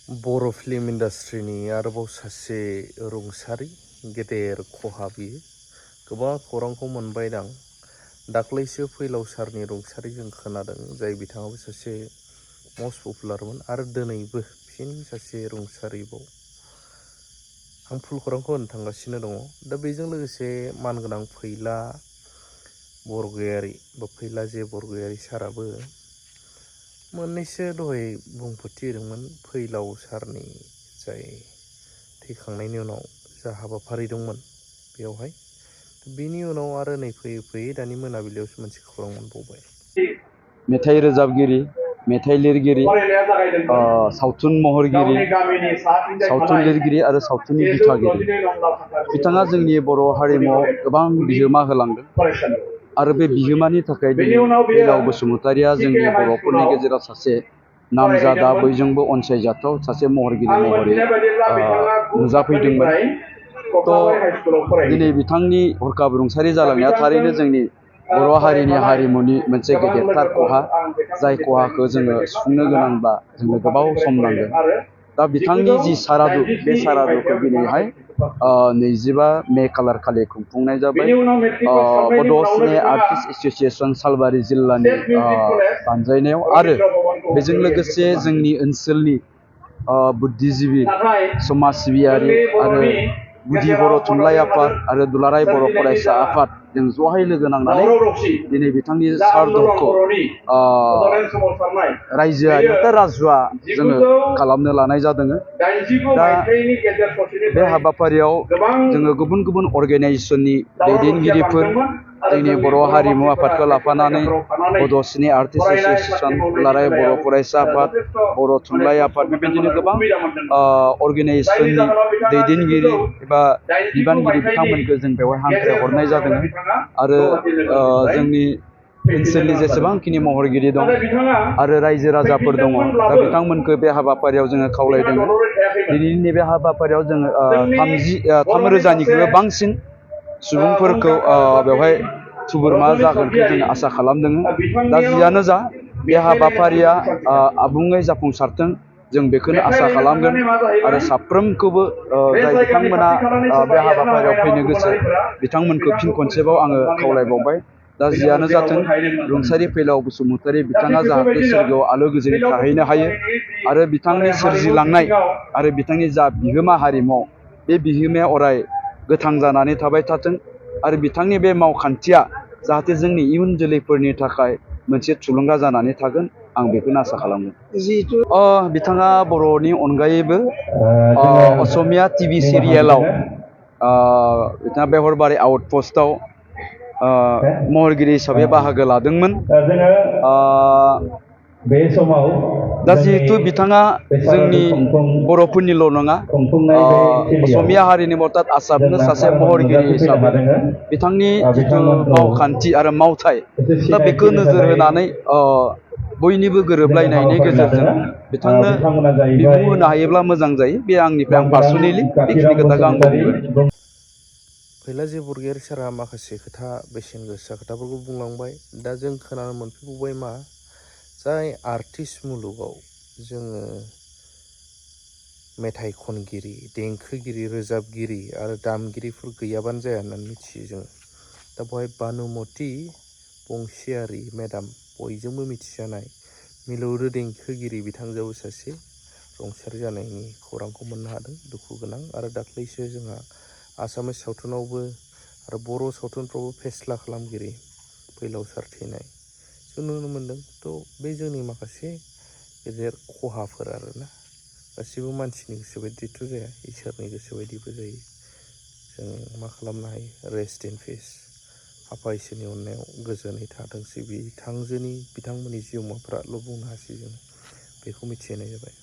बर' film इन्डास्ट्रिनि आरोबाव सासे रुंसारि गेदेर खहा बियो गोबां खौरांखौ मोनबाय दां दाख्लैसो फैलाव सारनि रुंसारि जों खोनादों जाय बिथाङाबो सासे मस्ट पपुलारमोन आरो दिनैबो फिन सासे रुंसारिबाव आं फुल खौरांखौ होनो थांगासिनो दङ दा बेजों लोगोसे मानगोनां फैला बरगयारि बा फैला जे बरगयारि साराबो मोननैसो दहाय बुंफोरथि होदोंमोन फैलाव सारनि जाय थैखांनायनि उनाव जा हाबाफारि दंमोन बेयावहाय बिनि उनाव आरो नै फैयै फैयै दानि मोनाबिलियावसो मोनसे खौरां मोनबावबाय। मेथाइ रोजाबगिरि, मेथाइ लिरगिरि, सावथुन महरगिरि, सावथुन लिरगिरि आरो सावथुननि दिथागिरि बिथाङा जोंनि बर' हारिमुआव गोबां बिहोमा होलांदों आरो बे बिहोमानि थाखाय फैलाव बसुमतारिया जोंनि बर'फोरनि गेजेराव सासे नामजादा बयजोंबो अनसायजाथाव सासे महरगिरि महरै नुजाफैदोंमोन। दिनै बिथांनि हरखाब रुंसारि जालांनाया थारैनो जोंनि बर' हारिनि हारिमुनि मोनसे गेदेरथार खहा जाय खहाखौ जोङो सुफुंनो गोनांब्ला जोंनो गोबाव सम नांगोन। दा बिथांनि जि सारादु बे सारादुखौ दिनैहाय 25 मे खालार खालि खुंफुंनाय जाबाय। बड' सिने आर्टिस्ट एस'सिएशन सालबारि जिल्लानि बानजायनायाव आरो बेजों लोगोसे जोंनि ओनसोलनि बुद्धिजिबि समाज सिबियारि आरो गुदि बर' थुनलाइ आफाद आरो दुलाराय बर' फरायसा आफाद जों जहाय लोगो नांनानै दिनै बिथांनि सारादुखौ रायजोआरि राजुआ जोङो खालामनो लानाय जादों। दा बे हाबाफारियाव जोङो गुबुन गुबुन अर्गेनाइजेसननि दैदेनगिरिफोर जोंनि बर' हारिमु आफादखौ लाफानानै बड' सिने आर्टिस्ट एस'सिएशन दुलाराय बर' फरायसा आफाद बर' थुनलाइ आफाद बेबायदिनो गोबां अर्गेनाइजेसननि दैदेनगिरि एबा बिबानगिरि बिथांमोनखौ जों बेवहाय हांख्राय हरनाय जादों आरो जोंनि ओनसोलनि जेसेबांखिनि महरगिरि दं आरो रायजो राजाफोर दङ दा बिथांमोनखौ बे हाबाफारियाव जोङो खावलायदों। दिनैनि नैबे हाबाफारियाव जोङो 3,000निख्रुइबो बांसिन सुबुंफोरखौ बेवहाय थुबुरमा जागोनखौ जोङो आसा खालामदों। दा जियानो जा बे हाबाफारिया आबुङै जाफुंसारथों जों बेखौनो आसा खालामगोन आरो साफ्रोमखौबो जाय बिथांमोना बे हाबाफारियाव फैनो गोसो बिथांमोनखौ फिन खनसेबाव आङो खावलायबावबाय। दा जियानो जाथों रुंसारि फैलाव बसुमतारि बिथाङा जाहाथे सोरगोआव आलो गोजोनै थाहैनो हायो आरो बिथांनि सोरजिलांनाय आरो बिथांनि जा बिहोमा हारिमुआव बे बिहोमाया अराय गोथां जानानै थाबाय थाथों आरो बिथांनि बे मावखान्थिया जाहाथे जोंनि इयुन जोलैफोरनि थाखाय मोनसे थुलुंगा जानानै थागोन आं बेखौनो आसा खालामो। बिथाङा बर'नि अनगायैबो असमिया टिभि सिरियेलाव बिथाङा बेहरबारि आउटपस्टआव महरगिरि हिसाबै बाहागो लादोंमोन। दा जिहेतु बिथाङा जोंनि बर'फोरनिल' नङा असमिया हारिनि अर्थात आसामनो सासे महरगिरि हिसाबै बिथांनि जिथु मावखान्थि आरो मावथाय दा बेखौ नोजोर होनानै बयनिबो गोरोबलायनायनि गेजेरजों बिथांनो बिमुं होनो हायोब्ला मोजां जायो। बे आंनिफ्राय आं पार्सनेलि बेखिनि खोथाखौ आं बुंगोन। फैला जे बरगयारि सारा माखासे खोथा बेसेन गोसा खोथाफोरखौ बुंलांबाय। दा जों खोनानो मोनफैबावबाय मा जाय आर्टिस्ट मुलुगाव जोङो मेथाइ खनगिरि, देंखोगिरि, रोजाबगिरि आरो दामगिरिफोर गैयाबानो जाया होननानै मिथियो जोङो। दा बेवहाय बानुमति बंसियारि मेडाम बयजोंबो मिथिजानाय मिलौदो देंखोगिरि बिथांजोआबो सासे रुंसारि जानायनि खौरांखौ मोननो हादों दुखु गोनां। आरो दाख्लैसो जोंहा आसामिस सावथुनावबो आरो बर' सावथुनफ्रावबो फेस्ला खालामगिरि फैलाव सार थैनाय जों नुनो मोन्दों। थ' बे जोंनि माखासे गेदेर खहाफोर आरोना गासिबो मानसिनि गोसो बायदिथ' जाया इसोरनि गोसो बायदिबो जायो। जों मा खालामनो हायो। रेस्ट इन पिस आफा इसोरनि अननायाव गोजोनै थाथोंसै बिथांजोनि बिथांमोननि जिउमाफ्राल' बुंनो हासै जों बेखौ मिथिहोनाय जाबाय।